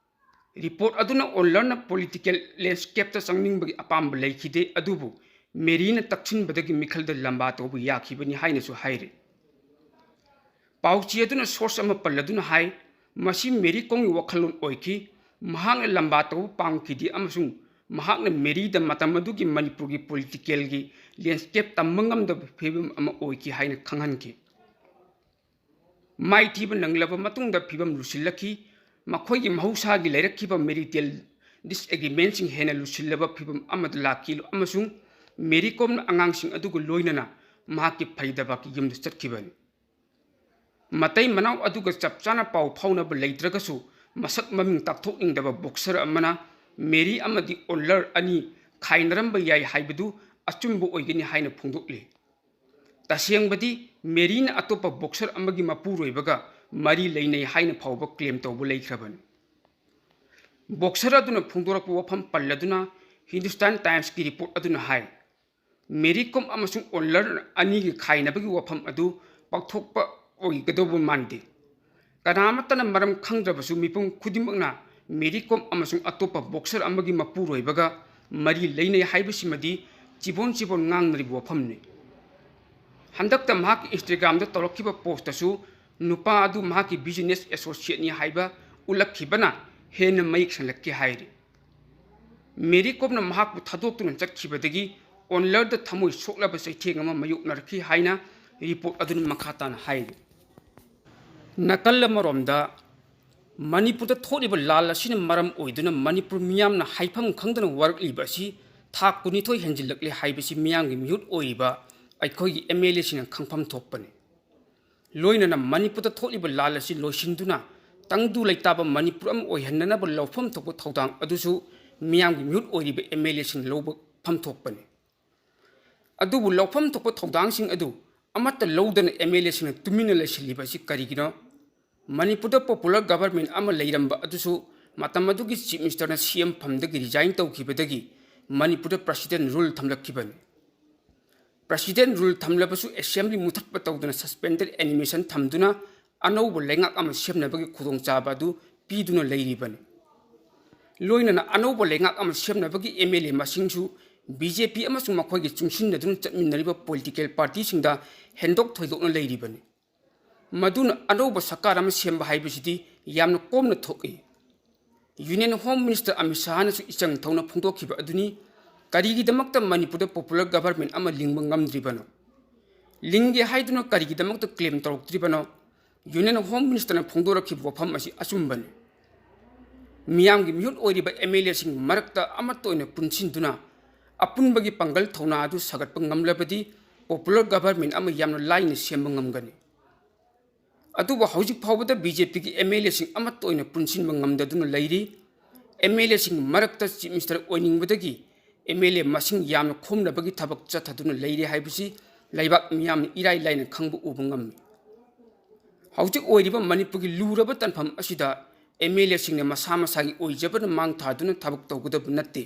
Report ꯑꯗꯨꯅ ꯑꯣꯟꯂꯔꯅ political landscapeꯇ ꯆꯪꯅꯤꯡꯕꯒꯤ ꯑꯄꯥꯝꯕ ꯂꯩꯈꯤꯗꯦ, ꯑꯗꯨꯕꯨ ꯃꯦꯔꯤꯅ ꯇꯛꯁꯤꯟꯕꯗꯒꯤ ꯃꯤꯈꯜꯗ ꯂꯝꯕꯥ ꯇꯧꯕ ꯌꯥꯈꯤꯕꯅꯤ ꯍꯥꯏꯅꯁꯨ ꯍꯥꯏꯔꯤ꯫ ꯄꯥꯎꯆꯦ ꯑꯗꯨꯅ source ꯑꯃ ꯄꯜꯂꯗꯨꯅ ꯍꯥꯏ, ꯃꯁꯤ ꯃꯦꯔꯤ ꯀꯣꯝꯒꯤ ꯋꯥꯈꯜꯂꯣꯟ ꯑꯣꯏꯈꯤ꯫ ꯃꯍꯥꯛꯅ ꯂꯝꯕꯥ ꯇꯧꯕ ꯄꯥꯝꯈꯤꯗꯦ ꯑꯃꯁꯨꯡ ꯃꯍꯥꯛꯅ ꯃꯦꯔꯤꯗ ꯃꯇꯝ ꯑꯗꯨꯒꯤ ꯃꯅꯤꯄꯨꯔꯒꯤ politicalꯒꯤ landscape ꯇꯝꯕ ꯉꯝꯗꯕ ꯐꯤꯕꯝ ꯑꯃ ꯑꯣꯏꯈꯤ ꯍꯥꯏꯅ ꯈꯪꯍꯟꯈꯤ꯫ ꯃꯥꯏꯊꯤꯕ ꯅꯪꯂꯕ ꯃꯇꯨꯡꯗ ꯐꯤꯕꯝ ꯂꯨꯁꯤꯜꯂꯛꯈꯤ꯫ ꯃꯈꯣꯏꯒꯤ ꯃꯍꯧꯁꯥꯒꯤ ꯂꯩꯔꯛꯈꯤꯕ marital disagreementꯁꯤꯡ ꯍꯦꯟꯅ ꯂꯨꯁꯤꯜꯂꯕ ꯐꯤꯕꯝ ꯑꯃꯗ ꯂꯥꯛꯈꯤ ꯑꯃꯁꯨꯡ ꯃꯦꯔꯤ ꯀꯣꯝꯅ ꯑꯉꯥꯡꯁꯤꯡ ꯑꯗꯨꯒ ꯂꯣꯏꯅꯅ ꯃꯍꯥꯛꯀꯤ ꯐꯔꯤꯗꯕꯥꯗꯀꯤ ꯌꯨꯝꯗ ꯆꯠꯈꯤꯕꯅꯤ꯫ ꯃꯇꯩ ꯃꯅꯥꯎ ꯑꯗꯨꯒ ꯆꯞ ꯆꯥꯅ ꯄꯥꯎ ꯐꯥꯎꯅꯕ ꯂꯩꯇ꯭ꯔꯒꯁꯨ, ꯃꯁꯛ ꯃꯃꯤꯡ ꯇꯥꯛꯊꯣꯛꯅꯤꯡꯗꯕ boxer ꯑꯃꯅ ꯃꯦꯔꯤ ꯑꯃꯗꯤ ꯑꯣꯟꯂꯔ ꯑꯅꯤ ꯈꯥꯏꯅꯔꯝꯕ ꯌꯥꯏ ꯍꯥꯏꯕꯗꯨ ꯑꯆꯨꯝꯕ ꯑꯣꯏꯒꯅꯤ ꯍꯥꯏꯅ ꯐꯣꯡꯗꯣꯛꯂꯤ꯫ ꯇꯁꯦꯡꯕꯗꯤ ꯃꯦꯔꯤꯅ ꯑꯇꯣꯞꯄ boxer ꯑꯃꯒꯤ ꯃꯄꯨꯔꯣꯏꯕꯒ ꯃꯔꯤ ꯂꯩꯅꯩ ꯍꯥꯏꯅ ꯐꯥꯎꯕ claim ꯇꯧꯕ ꯂꯩꯈ꯭ꯔꯕꯅꯤ꯫ Boxer ꯑꯗꯨꯅ ꯐꯣꯡꯗꯣꯔꯛꯄ ꯋꯥꯐꯝ ꯄꯜꯂꯗꯨꯅ Hindustan Timesꯀꯤ report ꯑꯗꯨꯅ ꯍꯥꯏ, ꯃꯦꯔꯤ ꯀꯣꯝ ꯑꯃꯁꯨꯡ ꯑꯣꯟꯂꯔ ꯑꯅꯤꯒꯤ ꯈꯥꯏꯅꯕꯒꯤ ꯋꯥꯐꯝ ꯑꯗꯨ ꯄꯥꯡꯊꯣꯛꯄ ꯑꯣꯏꯒꯗꯧꯕ ꯃꯥꯟꯗꯦ꯫ ꯀꯅꯥꯃꯠꯇꯅ ꯃꯔꯝ ꯈꯪꯗ꯭ꯔꯕꯁꯨ ꯃꯤꯄꯨꯝ ꯈꯨꯗꯤꯡꯃꯛꯅ ꯃꯦꯔꯤ ꯀꯣꯝ ꯑꯃꯁꯨꯡ ꯑꯇꯣꯞꯄ boxer ꯑꯃꯒꯤ ꯃꯄꯨꯔꯣꯏꯕꯒ ꯃꯔꯤ ꯂꯩꯅꯩ ꯍꯥꯏꯕꯁꯤꯃꯗꯤ ꯆꯤꯕꯣꯟ ꯆꯤꯕꯣꯟ ꯉꯥꯡꯅꯔꯤꯕ ꯋꯥꯐꯝꯅꯤ꯫ ꯍꯟꯗꯛꯇ ꯃꯍꯥꯛꯀꯤ Instagramꯗ ꯇꯧꯔꯛꯈꯤꯕ postꯇꯁꯨ ꯅꯨꯄꯥ ꯑꯗꯨ ꯃꯍꯥꯛꯀꯤ business associateꯅꯤ ꯍꯥꯏꯕ ꯎꯠꯂꯛꯈꯤꯕꯅ ꯍꯦꯟꯅ ꯃꯌꯦꯛ ꯁꯦꯡꯂꯛꯀꯦ ꯍꯥꯏꯔꯤ꯫ ꯃꯦꯔꯤ ꯀꯣꯝꯅ ꯃꯍꯥꯛꯄꯨ ꯊꯥꯗꯣꯛꯇꯨꯅ ꯆꯠꯈꯤꯕꯗꯒꯤ ꯑꯣꯟꯂꯔꯗ ꯊꯃꯣꯏ ꯁꯣꯛꯂꯕ ꯆꯩꯊꯦꯡ ꯑꯃ ꯃꯥꯌꯣꯛꯅꯔꯛꯈꯤ ꯍꯥꯏꯅ report ꯑꯗꯨꯅ ꯃꯈꯥ ꯇꯥꯅ ꯍꯥꯏꯔꯤ꯫ ꯅꯥꯀꯜ ꯑꯃꯔꯣꯝꯗ, ꯃꯅꯤꯄꯨꯔꯗ ꯊꯣꯛꯂꯤꯕ ꯂꯥꯜ ꯑꯁꯤꯅ ꯃꯔꯝ ꯑꯣꯏꯗꯨꯅ ꯃꯅꯤꯄꯨꯔ ꯃꯤꯌꯥꯝꯅ ꯍꯥꯏꯐꯝ ꯈꯪꯗꯅ ꯋꯥꯔꯛꯂꯤꯕ ꯑꯁꯤ ꯊꯥ ꯀꯨꯟꯅꯤꯊꯣꯏ ꯍꯦꯟꯖꯤꯜꯂꯛꯂꯦ ꯍꯥꯏꯕꯁꯤ ꯃꯤꯌꯥꯝꯒꯤ ꯃꯤꯍꯨꯠ ꯑꯣꯏꯔꯤꯕ ꯑꯩꯈꯣꯏꯒꯤ MLAꯁꯤꯡꯅ ꯈꯪꯐꯝ ꯊꯣꯛꯄꯅꯤ꯫ ꯂꯣꯏꯅꯅ ꯃꯅꯤꯄꯨꯔꯗ ꯊꯣꯛꯂꯤꯕ ꯂꯥꯜ ꯑꯁꯤ ꯂꯣꯏꯁꯤꯟꯗꯨꯅ ꯇꯪꯗꯨ ꯂꯩꯇꯥꯕ ꯃꯅꯤꯄꯨꯔ ꯑꯃ ꯑꯣꯏꯍꯟꯅꯅꯕ ꯂꯧꯐꯝ ꯊꯣꯛꯄ ꯊꯧꯗꯥꯡ ꯑꯗꯨꯁꯨ ꯃꯤꯌꯥꯝꯒꯤ ꯃꯤꯍꯨꯠ ꯑꯣꯏꯔꯤꯕ MLAꯁꯤꯡꯅ ꯂꯧꯕ ꯐꯝ ꯊꯣꯛꯄꯅꯤ꯫ ꯑꯗꯨꯕꯨ ꯂꯧꯐꯝ ꯊꯣꯛꯄ ꯊꯧꯗꯥꯡꯁꯤꯡ ꯑꯗꯨ ꯑꯃꯠꯇ ꯂꯧꯗꯅ MLAꯁꯤꯡꯅ ꯇꯨꯃꯤꯟꯅ ꯂꯩꯁꯤꯜꯂꯤꯕ ꯑꯁꯤ ꯀꯔꯤꯒꯤꯅꯣ? ꯃꯅꯤꯄꯨꯔꯗ popular government ꯑꯃ ꯂꯩꯔꯝꯕ ꯑꯗꯨꯁꯨ ꯃꯇꯝ ꯑꯗꯨꯒꯤ Chief Ministerꯅ CM ꯐꯝꯗꯒꯤ resign ꯇꯧꯈꯤꯕꯗꯒꯤ ꯃꯅꯤꯄꯨꯔꯗ President rule ꯊꯝꯂꯛꯈꯤꯕꯅꯤ꯫ President rule ꯊꯝꯂꯕꯁꯨ Assembly ꯃꯨꯊꯠꯄ ꯇꯧꯗꯅ suspended animation ꯊꯝꯗꯨꯅ ꯑꯅꯧꯕ ꯂꯩꯉꯥꯛ ꯑꯃ ꯁꯦꯝꯅꯕꯒꯤ ꯈꯨꯗꯣꯡꯆꯥꯕ ꯑꯗꯨ ꯄꯤꯗꯨꯅ ꯂꯩꯔꯤꯕꯅꯤ꯫ ꯂꯣꯏꯅꯅ ꯑꯅꯧꯕ ꯂꯩꯉꯥꯛ ꯑꯃ ꯁꯦꯝꯅꯕꯒꯤ MLA ꯃꯁꯤꯡꯁꯨ BJP ꯑꯃꯁꯨꯡ ꯃꯈꯣꯏꯒꯤ ꯆꯨꯡꯁꯤꯟꯅꯗꯨꯅ ꯆꯠꯃꯤꯟꯅꯔꯤꯕ political partyꯁꯤꯡꯗ ꯍꯦꯟꯗꯣꯛ ꯊꯣꯏꯗꯣꯛꯅ ꯂꯩꯔꯤꯕꯅꯤ꯫ ꯃꯗꯨꯅ ꯑꯅꯧꯕ ꯁꯔꯀꯥꯔ ꯑꯃ ꯁꯦꯝꯕ ꯍꯥꯏꯕꯁꯤꯗꯤ ꯌꯥꯝꯅ ꯀꯣꯝꯅ ꯊꯣꯛꯏ꯫ Union Home Minister ꯑꯃꯤꯠ ꯁꯥꯍꯅꯁꯨ ꯏꯆꯪ ꯊꯧꯅ ꯐꯣꯡꯗꯣꯛꯈꯤꯕ ꯑꯗꯨꯅꯤ, ꯀꯔꯤꯒꯤꯗꯃꯛꯇ ꯃꯅꯤꯄꯨꯔꯗ popular government ꯑꯃ ꯂꯤꯡꯕ ꯉꯝꯗ꯭ꯔꯤꯕꯅꯣ? ꯂꯤꯡꯒꯦ ꯍꯥꯏꯗꯨꯅ ꯀꯔꯤꯒꯤꯗꯃꯛꯇ claim ꯇꯧꯔꯛꯇ꯭ꯔꯤꯕꯅꯣ? Union Home Ministerꯅ ꯐꯣꯡꯗꯣꯔꯛꯈꯤꯕ ꯋꯥꯐꯝ ꯑꯁꯤ ꯑꯆꯨꯝꯕꯅꯤ꯫ ꯃꯤꯌꯥꯝꯒꯤ ꯃꯤꯍꯨꯠ ꯑꯣꯏꯔꯤꯕ MLAꯁꯤꯡ ꯃꯔꯛꯇ ꯑꯃꯠꯇ ꯑꯣꯏꯅ ꯄꯨꯟꯁꯤꯟꯗꯨꯅ ꯑꯄꯨꯟꯕꯒꯤ ꯄꯥꯡꯒꯜ ꯊꯧꯅꯥ ꯑꯗꯨ ꯁꯥꯒꯠꯄ ꯉꯝꯂꯕꯗꯤ popular government ꯑꯃ ꯌꯥꯝꯅ ꯂꯥꯏꯅ ꯁꯦꯝꯕ ꯉꯝꯒꯅꯤ꯫ ꯑꯗꯨꯕꯨ ꯍꯧꯖꯤꯛ ꯐꯥꯎꯕꯗ BJPꯒꯤ MLAꯁꯤꯡ ꯑꯃꯠꯇ ꯑꯣꯏꯅ ꯄꯨꯟꯁꯤꯟꯕ ꯉꯝꯗꯗꯨꯅ ꯂꯩꯔꯤ꯫ MLAꯁꯤꯡ ꯃꯔꯛꯇ Chief Minister ꯑꯣꯏꯅꯤꯡꯕꯗꯒꯤ MLA ꯃꯁꯤꯡ ꯌꯥꯝꯅ ꯈꯣꯝꯅꯕꯒꯤ ꯊꯕꯛ ꯆꯠꯊꯗꯨꯅ ꯂꯩꯔꯤ ꯍꯥꯏꯕꯁꯤ ꯂꯩꯕꯥꯛ ꯃꯤꯌꯥꯝꯅ ꯏꯔꯥꯏ ꯂꯥꯏꯅ ꯈꯪꯕ ꯎꯕ ꯉꯝꯃꯤ꯫ ꯍꯧꯖꯤꯛ ꯑꯣꯏꯔꯤꯕ ꯃꯅꯤꯄꯨꯔꯒꯤ ꯂꯨꯔꯕ ꯇꯥꯟꯐꯝ ꯑꯁꯤꯗ ꯑꯦꯝ ꯑꯦꯜ ꯑꯦꯁꯤꯡꯅ ꯃꯁꯥ ꯃꯁꯥꯒꯤ ꯑꯣꯏꯖꯕꯅ ꯃꯥꯡ ꯊꯥꯗꯨꯅ ꯊꯕꯛ ꯇꯧꯒꯗꯕ ꯅꯠꯇꯦ꯫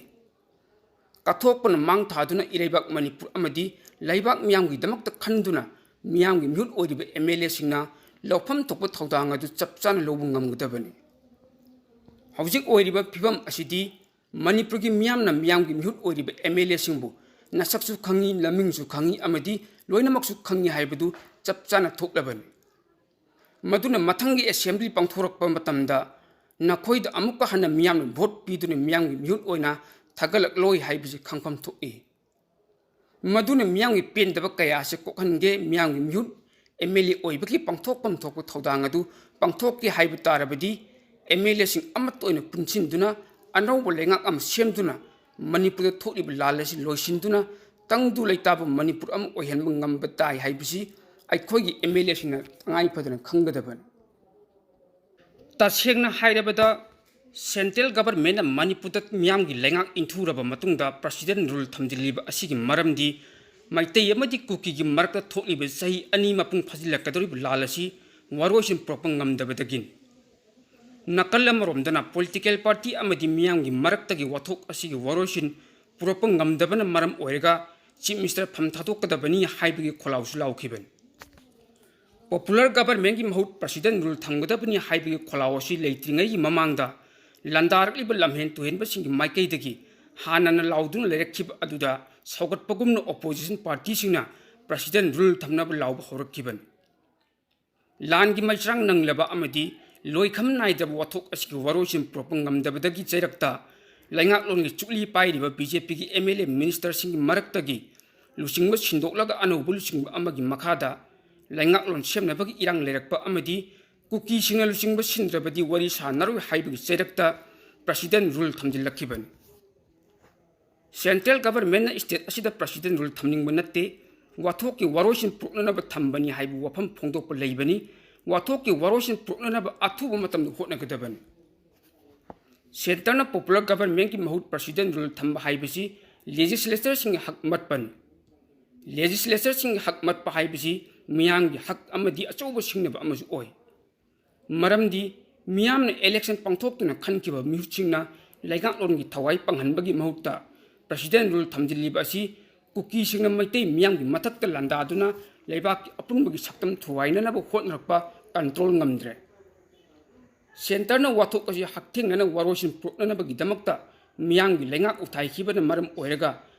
ꯀꯠꯊꯣꯛꯄꯅ ꯃꯥꯡ ꯊꯥꯗꯨꯅ ꯏꯔꯩꯕꯥꯛ ꯃꯅꯤꯄꯨꯔ ꯑꯃꯗꯤ ꯂꯩꯕꯥꯛ ꯃꯤꯌꯥꯝꯒꯤꯗꯃꯛꯇ ꯈꯟꯗꯨꯅ ꯃꯤꯌꯥꯝꯒꯤ ꯃꯤꯍꯨꯠ ꯑꯣꯏꯔꯤꯕ ꯑꯦꯝ ꯑꯦꯜ ꯑꯦꯁꯤꯡꯅ ꯂꯧꯐꯝ ꯊꯣꯛꯄ ꯊꯧꯗꯥꯡ ꯑꯗꯨ ꯆꯞ ꯆꯥꯅ ꯂꯧꯕ ꯉꯝꯒꯗꯕꯅꯤ꯫ ꯍꯧꯖꯤꯛ ꯑꯣꯏꯔꯤꯕ ꯐꯤꯕꯝ ꯑꯁꯤꯗꯤ ꯃꯅꯤꯄꯨꯔꯒꯤ ꯃꯤꯌꯥꯝꯅ ꯃꯤꯌꯥꯝꯒꯤ ꯃꯤꯍꯨꯠ ꯑꯣꯏꯔꯤꯕ ꯑꯦꯝ ꯑꯦꯜ ꯑꯦꯁꯤꯡꯕꯨ ꯅꯁꯛꯁꯨ ꯈꯪꯉꯤ, ꯂꯃꯤꯡꯁꯨ ꯈꯪꯉꯤ ꯑꯃꯗꯤ ꯂꯣꯏꯅꯃꯛꯁꯨ ꯈꯪꯉꯤ ꯍꯥꯏꯕꯗꯨ ꯆꯞ ꯆꯥꯅ ꯊꯣꯛꯂꯕꯅꯤ꯫ ꯃꯗꯨꯅ ꯃꯊꯪꯒꯤ ꯑꯦꯁꯦꯝꯕ꯭ꯂꯤ ꯄꯥꯡꯊꯣꯔꯛꯄ ꯃꯇꯝꯗ ꯅꯈꯣꯏꯗ ꯑꯃꯨꯛꯀ ꯍꯟꯅ ꯃꯤꯌꯥꯝꯅ ꯚꯣꯠ ꯄꯤꯗꯨꯅ ꯃꯤꯌꯥꯝꯒꯤ ꯃꯤꯍꯨꯠ ꯑꯣꯏꯅ ꯊꯥꯒꯠꯂꯛꯂꯣꯏ ꯍꯥꯏꯕꯁꯤ ꯈꯪꯐꯝ ꯊꯣꯛꯏ꯫ ꯃꯗꯨꯅ ꯃꯤꯌꯥꯝꯒꯤ ꯄꯦꯟꯗꯕ ꯀꯌꯥ ꯑꯁꯤ ꯀꯣꯛꯍꯟꯒꯦ, ꯃꯤꯌꯥꯝꯒꯤ ꯃꯤꯍꯨꯠ ꯑꯦꯝ ꯑꯦꯜ ꯑꯦ ꯑꯣꯏꯕꯒꯤ ꯄꯥꯡꯊꯣꯛꯐꯝ ꯊꯣꯛꯄ ꯊꯧꯗꯥꯡ ꯑꯗꯨ ꯄꯥꯡꯊꯣꯛꯀꯦ ꯍꯥꯏꯕ ꯇꯥꯔꯕꯗꯤ ꯑꯦꯝ ꯑꯦꯜ ꯑꯦꯁꯤꯡ ꯑꯃꯠꯇ ꯑꯣꯏꯅ ꯄꯨꯟꯁꯤꯟꯗꯨꯅ ꯑꯅꯧꯕ ꯂꯩꯉꯥꯛ ꯑꯃ ꯁꯦꯝꯗꯨꯅ ꯃꯅꯤꯄꯨꯔꯗ ꯊꯣꯛꯂꯤꯕ ꯂꯥꯜ ꯑꯁꯤ ꯂꯣꯏꯁꯤꯟꯗꯨꯅ ꯇꯪꯗꯨ ꯂꯩꯇꯥꯕ ꯃꯅꯤꯄꯨꯔ ꯑꯃ ꯑꯣꯏꯍꯟꯕ ꯉꯝꯕ ꯇꯥꯏ ꯍꯥꯏꯕꯁꯤ ꯑꯩꯈꯣꯏꯒꯤ ꯑꯦꯝ ꯑꯦꯜ ꯑꯦꯁꯤꯡꯅ ꯇꯉꯥꯏ ꯐꯗꯅ ꯈꯪꯒꯗꯕꯅꯤ꯫ ꯇꯁꯦꯡꯅ ꯍꯥꯏꯔꯕꯗ, ꯁꯦꯟꯇ꯭ꯔꯦꯜ ꯒꯚꯔꯟꯃꯦꯟꯠꯅ ꯃꯅꯤꯄꯨꯔꯗ ꯃꯤꯌꯥꯝꯒꯤ ꯂꯩꯉꯥꯛ ꯏꯟꯊꯨꯔꯕ ꯃꯇꯨꯡꯗ ꯄ꯭ꯔꯁꯤꯗꯦꯟ ꯔꯨꯜ ꯊꯝꯖꯤꯜꯂꯤꯕ ꯑꯁꯤꯒꯤ ꯃꯔꯝꯗꯤ ꯃꯩꯇꯩ ꯑꯃꯗꯤ ꯀꯨꯀꯤꯒꯤ ꯃꯔꯛꯇ ꯊꯣꯛꯂꯤꯕ ꯆꯍꯤ ꯑꯅꯤ ꯃꯄꯨꯡ ꯐꯥꯖꯤꯜꯂꯛꯀꯗꯧꯔꯤꯕ ꯂꯥꯜ ꯑꯁꯤ ꯋꯥꯔꯣꯏꯁꯤꯟ ꯄꯨꯔꯛꯄ ꯉꯝꯗꯕꯗꯒꯤꯅꯤ꯫ ꯅꯥꯀꯜ ꯑꯃꯔꯣꯝꯗꯅ ꯄꯣꯂꯤꯇꯤꯀꯦꯜ ꯄꯥꯔꯇꯤ ꯑꯃꯗꯤ ꯃꯤꯌꯥꯝꯒꯤ ꯃꯔꯛꯇꯒꯤ ꯋꯥꯊꯣꯛ ꯑꯁꯤꯒꯤ ꯋꯥꯔꯣꯏꯁꯤꯟ ꯄꯨꯔꯛꯄ ꯉꯝꯗꯕꯅ ꯃꯔꯝ ꯑꯣꯏꯔꯒ ꯆꯤꯐ ꯃꯤꯅꯤꯁꯇꯔ ꯐꯝ ꯊꯥꯗꯣꯛꯀꯗꯕꯅꯤ ꯍꯥꯏꯕꯒꯤ ꯈꯣꯜꯂꯥꯎꯁꯨ ꯂꯥꯎꯈꯤꯕꯅꯤ꯫ ꯄꯣꯄꯨꯂꯔ ꯒꯚꯔꯟꯃꯦꯟꯠꯀꯤ ꯃꯍꯨꯠ ꯄ꯭ꯔꯁꯤꯗꯦꯟ ꯔꯨꯜ ꯊꯝꯒꯗꯕꯅꯤ ꯍꯥꯏꯕꯒꯤ ꯈꯣꯜꯂꯥꯎ ꯑꯁꯤ ꯂꯩꯇ꯭ꯔꯤꯉꯩꯒꯤ ꯃꯃꯥꯡꯗ ꯂꯥꯟꯗꯥꯔꯛꯂꯤꯕ ꯂꯝꯍꯦꯟ ꯇꯨꯍꯦꯟꯕꯁꯤꯡꯒꯤ ꯃꯥꯏꯀꯩꯗꯒꯤ ꯍꯥꯟꯅꯅ ꯂꯥꯎꯗꯨꯅ ꯂꯩꯔꯛꯈꯤꯕ ꯑꯗꯨꯗ ꯁꯧꯒꯠꯄꯒꯨꯝꯅ ꯑꯣꯄꯣꯖꯤꯁꯟ ꯄꯥꯔꯇꯤꯁꯤꯡꯅ ꯄ꯭ꯔꯁꯤꯗꯦꯟ ꯔꯨꯜ ꯊꯝꯅꯕ ꯂꯥꯎꯕ ꯍꯧꯔꯛꯈꯤꯕꯅꯤ꯫ ꯂꯥꯟꯒꯤ ꯃꯩꯆꯥꯛ ꯅꯪꯂꯕ ꯑꯃꯗꯤ ꯂꯣꯏꯈꯝ ꯅꯥꯏꯗꯕ ꯋꯥꯊꯣꯛ ꯑꯁꯤꯒꯤ ꯋꯥꯔꯣꯏꯁꯤꯟ ꯄꯨꯔꯛꯄ ꯉꯝꯗꯕꯗꯒꯤ ꯆꯩꯔꯛꯇ ꯂꯩꯉꯥꯛꯂꯣꯟꯒꯤ ꯆꯨꯛꯂꯤ ꯄꯥꯏꯔꯤꯕ ꯕꯤ ꯖꯦ ꯄꯤꯒꯤ ꯑꯦꯝ ꯑꯦꯜ ꯑꯦ ꯃꯤꯅꯤꯁꯇꯔꯁꯤꯡꯒꯤ ꯃꯔꯛꯇꯒꯤ ꯂꯨꯆꯤꯡꯕ ꯁꯤꯟꯗꯣꯛꯂꯒ ꯑꯅꯧꯕ ꯂꯨꯆꯤꯡꯕ ꯑꯃꯒꯤ ꯃꯈꯥꯗ ꯂꯩꯉꯥꯛꯂꯣꯟ ꯁꯦꯝꯅꯕꯒꯤ ꯏꯔꯥꯡ ꯂꯩꯔꯛꯄ ꯑꯃꯗꯤ ꯀꯨꯀꯤꯁꯤꯡꯅ ꯂꯨꯆꯤꯡꯕ ꯁꯤꯟꯗ꯭ꯔꯕꯗꯤ ꯋꯥꯔꯤ ꯁꯥꯟꯅꯔꯣꯏ ꯍꯥꯏꯕꯒꯤ ꯆꯩꯔꯛꯇ ꯄ꯭ꯔꯁꯤꯗꯦꯟ ꯔꯨꯜ ꯊꯝꯖꯤꯜꯂꯛꯈꯤꯕꯅꯤ꯫ ꯁꯦꯟꯇ꯭ꯔꯦꯜ ꯒꯚꯔꯟꯃꯦꯟꯠꯅ ꯁ꯭ꯇꯦꯠ ꯑꯁꯤꯗ ꯄ꯭ꯔꯁꯤꯗꯦꯟ ꯔꯨꯜ ꯊꯝꯅꯤꯡꯕ ꯅꯠꯇꯦ, ꯋꯥꯊꯣꯛꯀꯤ ꯋꯥꯔꯣꯏꯁꯤꯟ ꯄꯨꯔꯛꯅꯅꯕ ꯊꯝꯕꯅꯤ ꯍꯥꯏꯕ ꯋꯥꯐꯝ ꯐꯣꯡꯗꯣꯛꯄ ꯂꯩꯕꯅꯤ꯫ ꯋꯥꯊꯣꯛꯀꯤ ꯋꯥꯔꯣꯏꯁꯤꯟ ꯄꯨꯔꯛꯅꯅꯕ ꯑꯊꯨꯕ ꯃꯇꯝꯗ ꯍꯣꯠꯅꯒꯗꯕꯅꯤ꯫ ꯁꯦꯟꯇꯔꯅ ꯄꯣꯄꯨꯂꯔ ꯒꯚꯔꯟꯃꯦꯟꯠꯀꯤ ꯃꯍꯨꯠ ꯄ꯭ꯔꯁꯤꯗꯦꯟ ꯔꯨꯜ ꯊꯝꯕ ꯍꯥꯏꯕꯁꯤ ꯂꯦꯖꯤꯁꯂꯦꯆꯔꯁꯤꯡꯒꯤ ꯍꯛ ꯃꯠꯄꯅꯤ꯫ ꯂꯦꯖꯤꯁꯂꯦꯆꯔꯁꯤꯡꯒꯤ ꯍꯛ ꯃꯠꯄ ꯍꯥꯏꯕꯁꯤ ꯃꯤꯌꯥꯝꯒꯤ ꯍꯛ ꯑꯃꯗꯤ ꯑꯆꯧꯕ ꯁꯤꯡꯅꯕ ꯑꯃꯁꯨ ꯑꯣꯏ꯫ ꯃꯔꯝꯗꯤ ꯃꯤꯌꯥꯝꯅ ꯏꯂꯦꯛꯁꯟ ꯄꯥꯡꯊꯣꯛꯇꯨꯅ ꯈꯟꯈꯤꯕ ꯃꯤꯍꯨꯠꯁꯤꯡꯅ ꯂꯩꯉꯥꯛꯂꯣꯟꯒꯤ ꯊꯋꯥꯏ ꯄꯪꯍꯟꯕꯒꯤ ꯃꯍꯨꯠꯇ ꯄ꯭ꯔꯁꯤꯗꯦꯟ ꯔꯨꯜ ꯊꯝꯖꯤꯜꯂꯤꯕ ꯑꯁꯤ ꯀꯨꯀꯤꯁꯤꯡꯅ ꯃꯩꯇꯩ ꯃꯤꯌꯥꯝꯒꯤ ꯃꯊꯛꯇ ꯂꯥꯟꯗꯥꯗꯨꯅ ꯂꯩꯕꯥꯛꯀꯤ ꯑꯄꯨꯟꯕꯒꯤ ꯁꯛꯇꯝ ꯊꯨꯒꯥꯏꯅꯅꯕ ꯍꯣꯠꯅꯔꯛꯄ ꯀꯟꯇ꯭ꯔꯣꯜ ꯉꯝꯗ꯭ꯔꯦ꯫ ꯁꯦꯟꯇꯔꯅ ꯋꯥꯊꯣꯛ ꯑꯁꯤ ꯍꯛꯊꯦꯡꯅꯅ ꯋꯥꯔꯣꯏꯁꯤꯟ ꯄꯨꯔꯛꯅꯅꯕꯒꯤꯗꯃꯛꯇ ꯃꯤꯌꯥꯝꯒꯤ ꯂꯩꯉꯥꯛ ꯎꯊꯥꯏꯈꯤꯕꯅ ꯃꯔꯝ ꯑꯣꯏꯔꯒ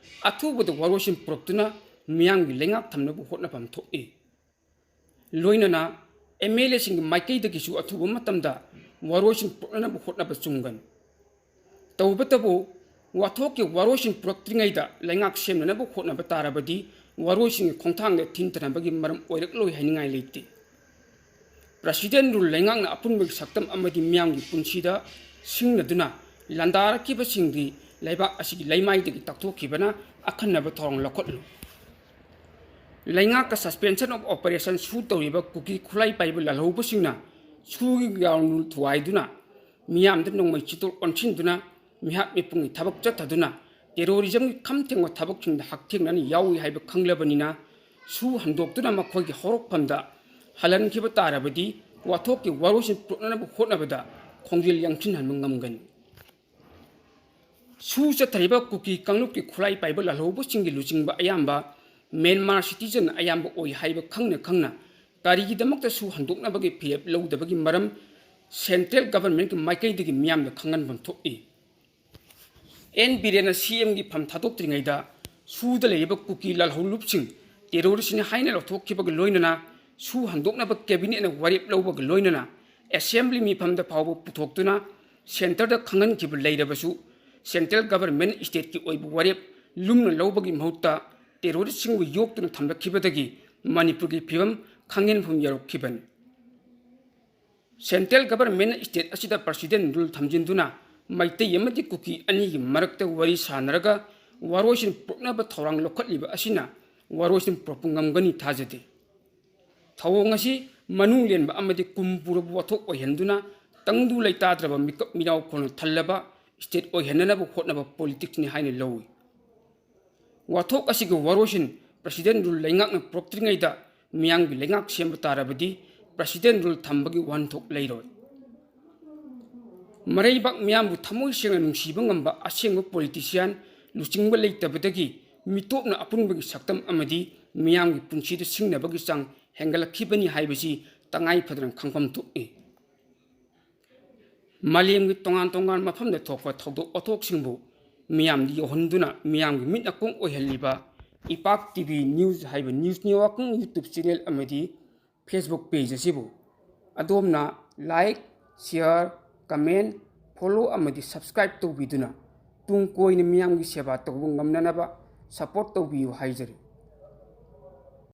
ꯑꯊꯨꯕꯗ ꯋꯥꯔꯣꯏꯁꯤꯟ ꯄꯨꯔꯛꯇꯨꯅ ꯃꯤꯌꯥꯝꯒꯤ ꯂꯩꯉꯥꯛ ꯊꯝꯅꯕ ꯍꯣꯠꯅꯐꯝ ꯊꯣꯛꯏ꯫ ꯂꯣꯏꯅꯅ ꯑꯦꯝ ꯑꯦꯜ ꯑꯦꯁꯤꯡꯒꯤ ꯃꯥꯏꯀꯩꯗꯒꯤꯁꯨ ꯑꯊꯨꯕ ꯃꯇꯝꯗ ꯋꯥꯔꯣꯏꯁꯤꯟ ꯄꯨꯔꯛꯅꯅꯕ ꯍꯣꯠꯅꯕ ꯆꯨꯝꯒꯅꯤ꯫ ꯇꯧꯕꯇꯕꯨ ꯋꯥꯊꯣꯛꯀꯤ ꯋꯥꯔꯣꯏꯁꯤꯟ ꯄꯨꯔꯛꯇ꯭ꯔꯤꯉꯩꯗ ꯂꯩꯉꯥꯛ ꯁꯦꯝꯅꯅꯕ ꯍꯣꯠꯅꯕ ꯇꯥꯔꯕꯗꯤ ꯋꯥꯔꯣꯏꯁꯤꯟꯒꯤ ꯈꯣꯡꯊꯥꯡꯗ ꯊꯤꯟꯊꯅꯕꯒꯤ ꯃꯔꯝ ꯑꯣꯏꯔꯛꯂꯣꯏ ꯍꯥꯏꯅꯤꯡꯉꯥꯏ ꯂꯩꯇꯦ꯫ ꯄ꯭ꯔꯁꯤꯗꯦꯟ ꯔꯨꯜ ꯂꯩꯉꯥꯛꯅ ꯑꯄꯨꯟꯕꯒꯤ ꯁꯛꯇꯝ ꯑꯃꯗꯤ ꯃꯤꯌꯥꯝꯒꯤ ꯄꯨꯟꯁꯤꯗ ꯁꯤꯡꯅꯗꯨꯅ ꯂꯥꯟꯗꯥꯔꯛꯈꯤꯕꯁꯤꯡꯗꯤ ꯂꯩꯕꯥꯛ ꯑꯁꯤꯒꯤ ꯂꯩꯃꯥꯏꯗꯒꯤ ꯇꯥꯛꯊꯣꯛꯈꯤꯕꯅ ꯑꯈꯟꯅꯕ ꯊꯧꯔꯥꯡ ꯂꯧꯈꯠꯂꯨ꯫ ꯂꯩꯉꯥꯛꯀ suspension of operation ꯁꯨ ꯇꯧꯔꯤꯕ ꯀꯨꯀꯤ ꯈꯨꯠꯂꯥꯏ ꯄꯥꯏꯕ ꯂꯥꯜꯍꯧꯕꯁꯤꯡꯅ ꯁꯨꯒꯤ ground rule ꯊꯨꯒꯥꯏꯗꯨꯅ ꯃꯤꯌꯥꯝꯗ ꯅꯣꯡꯃꯩ ꯆꯤꯇꯣꯛ ꯑꯣꯟꯁꯤꯟꯗꯨꯅ ꯃꯤꯍꯥꯠ ꯃꯤꯄꯨꯡꯒꯤ ꯊꯕꯛ ꯆꯠꯊꯗꯨꯅ terrorismꯒꯤ ꯈꯝ ꯊꯦꯡꯕ ꯊꯕꯛꯁꯤꯡꯗ ꯍꯛꯊꯦꯡꯅꯅ ꯌꯥꯎꯏ ꯍꯥꯏꯕ ꯈꯪꯂꯕꯅꯤꯅ ꯁꯨ ꯍꯟꯗꯣꯛꯇꯨꯅ ꯃꯈꯣꯏꯒꯤ ꯍꯧꯔꯛꯐꯝꯗ ꯍꯜꯍꯟꯈꯤꯕ ꯇꯥꯔꯕꯗꯤ ꯋꯥꯊꯣꯛꯀꯤ ꯋꯥꯔꯣꯏꯁꯤꯟ ꯄꯨꯔꯛꯅꯅꯕ ꯍꯣꯠꯅꯕꯗ ꯈꯣꯡꯖꯦꯜ ꯌꯥꯡꯁꯤꯟꯍꯟꯕ ꯉꯝꯒꯅꯤ꯫ ꯁꯨ ꯆꯠꯊꯔꯤꯕ ꯀꯨꯀꯤ ꯀꯥꯡꯂꯨꯞꯀꯤ ꯈꯨꯠꯂꯥꯏ ꯄꯥꯏꯕ ꯂꯥꯜꯍꯧꯕꯁꯤꯡꯒꯤ ꯂꯨꯆꯤꯡꯕ ꯑꯌꯥꯝꯕ ꯃ꯭ꯌꯥꯟꯃꯥꯔ citizen ꯑꯌꯥꯝꯕ ꯑꯣꯏ ꯍꯥꯏꯕ ꯈꯪꯅ ꯈꯪꯅ ꯀꯔꯤꯒꯤꯗꯃꯛꯇ ꯁꯨ ꯍꯟꯗꯣꯛꯅꯕꯒꯤ ꯐꯤꯔꯦꯞ ꯂꯧꯗꯕꯒꯤ ꯃꯔꯝ central governmentꯀꯤ ꯃꯥꯏꯀꯩꯗꯒꯤ ꯃꯤꯌꯥꯝꯗ ꯈꯪꯍꯟꯐꯝ ꯊꯣꯛꯏ꯫ ꯑꯦꯟ ꯕꯤꯔꯦꯟꯅ ꯁꯤ ꯑꯦꯝꯒꯤ ꯐꯝ ꯊꯥꯗꯣꯛꯇ꯭ꯔꯤꯉꯩꯗ ꯁꯨꯗ ꯂꯩꯔꯤꯕ ꯀꯨꯀꯤ ꯂꯥꯜꯍꯧꯂꯨꯞꯁꯤꯡ terroristꯅꯤ ꯍꯥꯏꯅ ꯂꯧꯊꯣꯛꯈꯤꯕꯒ ꯂꯣꯏꯅꯅ ꯁꯨ ꯍꯟꯗꯣꯛꯅꯕ cabinetꯅ ꯋꯥꯔꯦꯞ ꯂꯧꯕꯒ ꯂꯣꯏꯅꯅ assembly ꯃꯤꯐꯝꯗ ꯐꯥꯎꯕ ꯄꯨꯊꯣꯛꯇꯨꯅ centreꯗ ꯈꯪꯍꯟꯈꯤꯕ ꯂꯩꯔꯕꯁꯨ central government stateꯀꯤ ꯑꯣꯏꯕ ꯋꯥꯔꯦꯞ ꯂꯨꯝꯅ ꯂꯧꯕꯒꯤ ꯃꯍꯨꯠꯇ terroristꯁꯤꯡꯕꯨ ꯌꯣꯛꯇꯨꯅ ꯊꯝꯂꯛꯈꯤꯕꯗꯒꯤ ꯃꯅꯤꯄꯨꯔꯒꯤ ꯐꯤꯕꯝ ꯈꯪꯍꯦꯟꯐꯝ ꯌꯧꯔꯛꯈꯤꯕꯅꯤ꯫ Central governmentꯅ state ꯑꯁꯤꯗ president rule ꯊꯝꯖꯤꯟꯗꯨꯅ ꯃꯩꯇꯩ ꯑꯃꯗꯤ ꯀꯨꯀꯤ ꯑꯅꯤꯒꯤ ꯃꯔꯛꯇ ꯋꯥꯔꯤ ꯁꯥꯟꯅꯔꯒ ꯋꯥꯔꯣꯏꯁꯤꯟ ꯄꯨꯔꯛꯅꯕ ꯊꯧꯔꯥꯡ ꯂꯧꯈꯠꯂꯤꯕ ꯑꯁꯤꯅ ꯋꯥꯔꯣꯏꯁꯤꯟ ꯄꯨꯔꯛꯄ ꯉꯝꯒꯅꯤ ꯊꯥꯖꯗꯦ꯫ ꯊꯧꯑꯣꯡ ꯑꯁꯤ ꯃꯅꯨꯡ ꯂꯦꯟꯕ ꯑꯃꯗꯤ ꯀꯨꯝ ꯄꯨꯔꯕ ꯋꯥꯊꯣꯛ ꯑꯣꯏꯍꯟꯗꯨꯅ ꯇꯪꯗꯨ ꯂꯩꯇꯥꯗ꯭ꯔꯕ ꯃꯤꯀꯞ ꯃꯤꯔꯥꯎ ꯈꯣꯟꯅ ꯊꯜꯂꯕ state ꯑꯣꯏꯍꯟꯅꯅꯕ ꯍꯣꯠꯅꯕ politicsꯅꯤ ꯍꯥꯏꯅ ꯂꯧꯏ꯫ ꯋꯥꯊꯣꯛ ꯑꯁꯤꯒꯤ ꯋꯥꯔꯣꯏꯁꯤꯟ President Rule ꯂꯩꯉꯥꯛꯅ ꯄꯨꯔꯛꯇ꯭ꯔꯤꯉꯩꯗ ꯃꯤꯌꯥꯝꯒꯤ ꯂꯩꯉꯥꯛ ꯁꯦꯝꯕ ꯇꯥꯔꯕꯗꯤ President Rule ꯊꯝꯕꯒꯤ ꯋꯥꯍꯟꯊꯣꯛ ꯂꯩꯔꯣꯏ꯫ ꯃꯔꯩꯕꯥꯛ ꯃꯤꯌꯥꯝꯕꯨ ꯊꯃꯣꯏ ꯁꯦꯡꯅ ꯅꯨꯡꯁꯤꯕ ꯉꯝꯕ ꯑꯁꯦꯡꯕ politician ꯂꯨꯆꯤꯡꯕ ꯂꯩꯇꯕꯗꯒꯤ ꯃꯤꯇꯣꯞꯅ ꯑꯄꯨꯟꯕꯒꯤ ꯁꯛꯇꯝ ꯑꯃꯗꯤ ꯃꯤꯌꯥꯝꯒꯤ ꯄꯨꯟꯁꯤꯗ ꯁꯤꯡꯅꯕꯒꯤ ꯆꯥꯡ ꯍꯦꯟꯒꯠꯂꯛꯈꯤꯕꯅꯤ ꯍꯥꯏꯕꯁꯤ ꯇꯉꯥꯏ ꯐꯗꯅ ꯈꯪꯐꯝ ꯊꯣꯛꯏ꯫ ꯃꯥꯂꯦꯝꯒꯤ ꯇꯣꯉꯥꯟ ꯇꯣꯉꯥꯟꯕ ꯃꯐꯝꯗ ꯊꯣꯛꯄ ꯊꯧꯗꯣꯛ ꯋꯥꯊꯣꯛꯁꯤꯡꯕꯨ ꯃꯤꯌꯥꯝꯗ ꯌꯧꯍꯟꯗꯨꯅ ꯃꯤꯌꯥꯝꯒꯤ ꯃꯤꯠ ꯅꯥꯀꯣꯡ ꯑꯣꯏꯍꯜꯂꯤꯕ ꯏꯄꯥꯛ T V News ꯍꯥꯏꯕ news networking YouTube channel ꯑꯃꯗꯤ Facebook page ꯑꯁꯤꯕꯨ ꯑꯗꯣꯝꯅ like, share, comment, follow ꯑꯃꯗꯤ subscribe ꯇꯧꯕꯤꯗꯨꯅ ꯇꯨꯡ ꯀꯣꯏꯅ ꯃꯤꯌꯥꯝꯒꯤ ꯁꯦꯕꯥ ꯇꯧꯕ ꯉꯝꯅꯅꯕ support ꯇꯧꯕꯤꯌꯨ ꯍꯥꯏꯖꯔꯤ꯫